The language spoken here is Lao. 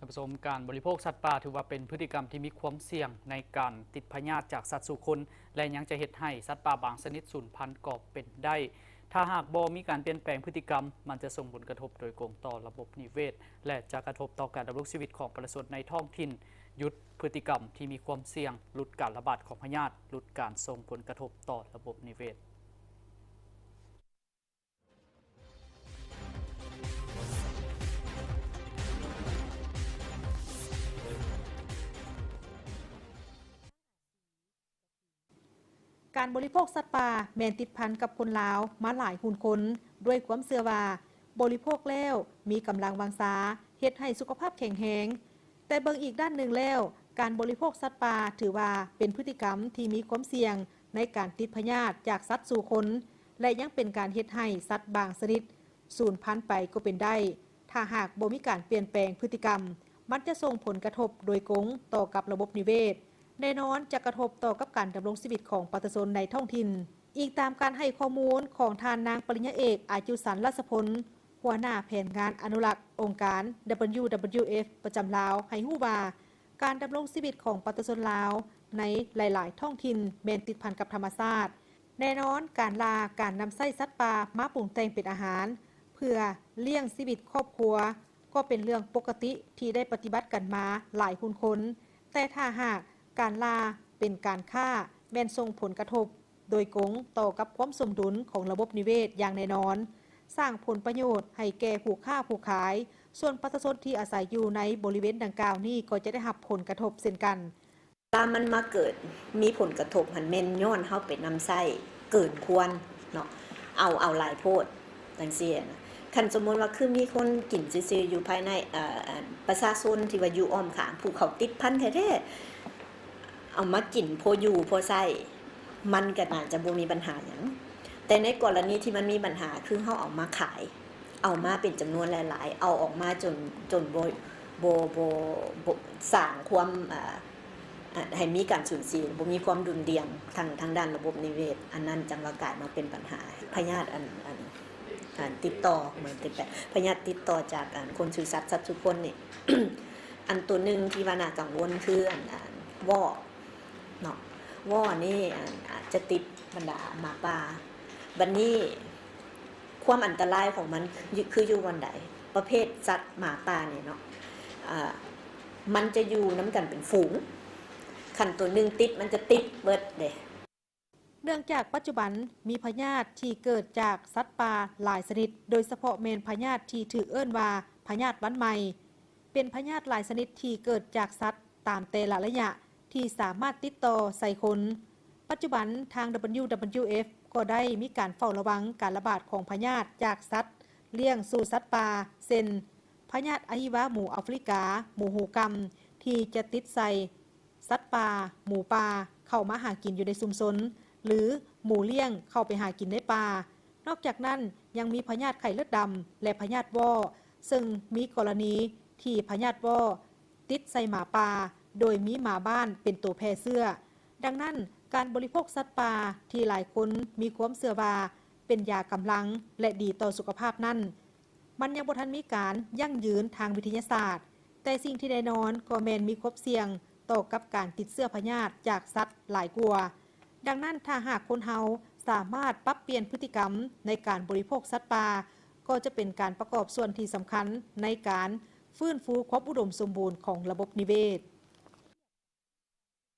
ປະສົມ ການບໍລິໂພກສັດປ່າຖືວ່າເປັນພຶດຕິກຳທີ່ມີຄວາມສ່ຽງໃນການຕິດພະຍາດຈາກສັດສູ່ຄົນ ແລະ ຍັງຈະເຮັດໃຫ້ສັດປ່າບາງຊະນິດສູນພັນກໍເປັນໄດ້. ຖ້າຫາກບໍ່ມີການປ່ຽນແປງພຶດຕິກຳ, ມັນຈະສົ່ງຜົນກະທົບໂດຍກົງຕໍ່ລະບົບນິເວດ ແລະ ຈະກະທົບຕໍ່ການດຳລົງຊີວິດຂອງປະຊາຊົນໃນທ້ອງຖິ່ນ. ຢຸດພຶດຕິກຳທີ່ມີຄວາມສ່ຽງ, ຫຼຸດການລະບາດຂອງພະຍາດ, ຫຼຸດການສົ່ງຜົນກະທົບຕໍ່ລະບົບນິເວດ. ການບໍລິໂພກສັດປ່າແມ່ນຕິດພັນກັບຄົນລາວມາຫຼາຍຮຸ່ນຄົນ, ດ້ວຍຄວາມເຊື່ອວ່າບໍລິໂພກແລ້ວມີກຳລັງວັງຊາ, ເຮັດໃຫ້ສຸຂະພາບແຂງແຮງ. ແຕ່ເບິ່ງອີກດ້ານໜຶ່ງແລ້ວ, ການບໍລິໂພກສັດປ່າຖືວ່າເປັນພຶດຕິກຳທີ່ມີຄວາມສ່ຽງໃນການຕິດພະຍາດຈາກສັດສູ່ຄົນ ແລະ ຍັງເປັນການເຮັດໃຫ້ສັດບາງຊະນິດສູນພັນໄປກໍເປັນໄດ້. ຖ້າຫາກບໍ່ມີການປ່ຽນແປງພຶດຕິກຳ, ມັນຈະສົ່ງຜົນກະທົບໂດຍກົງຕໍ່ກັບລະບົບນິເວດ. ແນ່ນອນຈະກະທົບຕໍ່ກັບການດຳລົງຊີວິດຂອງປະຊາຊົນໃນທ້ອງຖິ່ນ. ອີງຕາມການໃຫ້ຂໍ້ມູນຂອງທ່ານນາງປະລິນຍາເອກ ອາຍຸສັນ ລາຊະພົນ, ຫົວໜ້າແຜນງານອະນຸລັກອົງການ WWF ປະຈຳລາວ ໃຫ້ຮູ້ວ່າ ການດຳລົງຊີວິດຂອງປະຊາຊົນລາວໃນຫຼາຍໆທ້ອງຖິ່ນແມ່ນຕິດພັນກັບທຳມະຊາດ. ແນ່ນອນ, ການລ່າ, ການນຳໃຊ້ສັດປ່າມາປຸງແຕ່ງເປັນອາຫານ ເພື່ອລ້ຽງຊີວິດຄອບຄົວ ກໍເປັນເລື່ອງປົກກະຕິທີ່ໄດ້ປະຕິບັດກັນມາຫຼາຍຮຸ່ນຄົນ. ແຕ່ຖ້າຫາກການລ່າເປັນການຄ້າ, ແມ່ນສົ່ງຜົນກະທົບໂດຍກົງຕໍ່ກັບຄວາມສົມດຸນຂອງລະບົບນິເວດຢ່າງແນ່ນອນ, ສ້າງຜົນປະໂຫຍດໃຫ້ແກ່ຜູ້ຄ້າຜູ້ຂາຍ, ສ່ວນປະຊາຊົນທີ່ອາໄສຢູ່ໃນບໍລິເວນດັ່ງກ່າວນີ້ກໍຈະໄດ້ຮັບຜົນກະທົບເຊັ່ນກັນ. ເວລາມັນມາເກີດ ມີຜົນກະທົບຫັ້ນແມ່ນຍ້ອນເຮົາໄປນຳໃຊ້ເກີນຄວນເນາະ, ເອົາ ເອົາຫຼາຍໂພດ ຈັ່ງຊີ້ນະ. ຄັນສົມມຸດວ່າຄືມີຄົນກິນຊື່ໆຢູ່ພາຍໃນ ເອີ ອັນ ປະຊາຊົນທີ່ວ່າຢູ່ອ້ອມຂ້າງ ຜູ້ເຂົາຕິດພັນແທ້ໆ ເອົາມາກິນພໍຢູ່ພໍໃຊ້ ມັນກໍໜ້າຈະບໍ່ມີບັນຫາຫຍັງ. ແຕ່ໃນກໍລະນີທີ່ມັນມີບັນຫາ ຄືເຮົາເອົາມາຂາຍ ເອົາມາເປັນຈຳນວນຫຼາຍໆ ເອົາອອກມາຈົນ ຈົນບໍ່ ບໍ່ ບໍ່ ບໍ່ສ້າງຄວາມ ເອີ ອາ ໃຫ້ມີການສູນເສຍ ບໍ່ມີຄວາມດຸ່ນດ່ຽງທາງ ທາງດ້ານລະບົບນິເວດ, ອັນນັ້ນຈັ່ງວ່າກາຍມາເປັນບັນຫາ. ພະຍາດອັນ ອັນ ອັນຕິດຕໍ່ ເໝືອນຕິດແປະ ພະຍາດຕິດຕໍ່ຈາກອັນຄົນສູ່ສັດ ສັດສູ່ຄົນນີ້ ອັນໂຕໜຶ່ງທີ່ວ່າໜ້າກັງວົນຄືອັນ ອັນວໍ້ເນາະ, ວໍ້ນີ້ອັນອາດຈະຕິດບັນດາໝາປ່າ. ບັດນີ້ ຄວາມອັນຕະລາຍຂອງມັນຄືຢູ່ບ່ອນໃດ? ປະເພດສັດໝາປ່ານີ້ເນາະ ອາ ມັນຈະຢູ່ນຳກັນເປັນຝູງ, ຄັນໂຕໜຶ່ງຕິດ ມັນຈະຕິດເບິດເດ້. ເນື່ອງຈາກປັດຈຸບັນມີພະຍາດທີ່ເກີດຈາກສັດປ່າຫຼາຍຊະນິດ, ໂດຍສະເພາະແມ່ນພະຍາດທີ່ຖືກເອີ້ນວ່າພະຍາດວັນໃໝ່, ເປັນພະຍາດຫຼາຍຊະນິດທີ່ເກີດຈາກສັດຕາມແຕ່ລະໄລຍະທີ່ສາມາດຕິດຕໍ່ໃສ່ຄົນ. ປັດຈຸບັນທາງ WWF ກໍໄດ້ມີການເຝົ້າລະວັງການລະບາດຂອງພະຍາດຈາກສັດລ້ຽງສູ່ສັດປ່າ ເຊັ່ນ ພະຍາດອະຫິວາໝູອາຟຣິກາ, ໝູຫູກຳ ທີ່ຈະຕິດໃສ່ສັດປ່າ, ໝູປ່າ ເຂົ້າມາຫາກິນຢູ່ໃນຊຸມຊົນ ຫຼື ໝູລ້ຽງເຂົ້າໄປຫາກິນໃນປ່າ. ນອກຈາກນັ້ນ ຍັງມີພະຍາດໄຂ້ເລືອດດຳ ແລະ ພະຍາດວໍ້, ເຊິ່ງມີກໍລະນີທີ່ພະຍາດວໍ້ ຕິດໃສ່ໝາປ່າ ໂດຍມີໝາບ້ານເປັນໂຕແຜ່ເຊື້ອ. ດັ່ງນັ້ນ, ການບໍລິໂພກສັດປ່າທີ່ຫຼາຍຄົນມີຄວາມເຊື່ອວ່າເປັນຢາກຳລັງ ແລະ ດີຕໍ່ສຸຂະພາບນັ້ນ, ມັນຍັງບໍ່ທັນມີການຢັ້ງຢືນທາງວິທະຍາສາດ, ແຕ່ສິ່ງທີ່ແນ່ນອນກໍແມ່ນມີຄວາມສ່ຽງຕໍ່ກັບການຕິດເຊື້ອພະຍາດຈາກສັດຫຼາຍກວ່າ. ດັ່ງນັ້ນ, ຖ້າຫາກຄົນເຮົາສາມາດປັບປ່ຽນພຶດຕິກຳໃນການບໍລິໂພກສັດປ່າ, ກໍຈະເປັນການປະກອບສ່ວນທີ່ສຳຄັນໃນການຟື້ນຟູຄວາມອຸດົມສົມບູນຂອງລະບົບນິເວດ.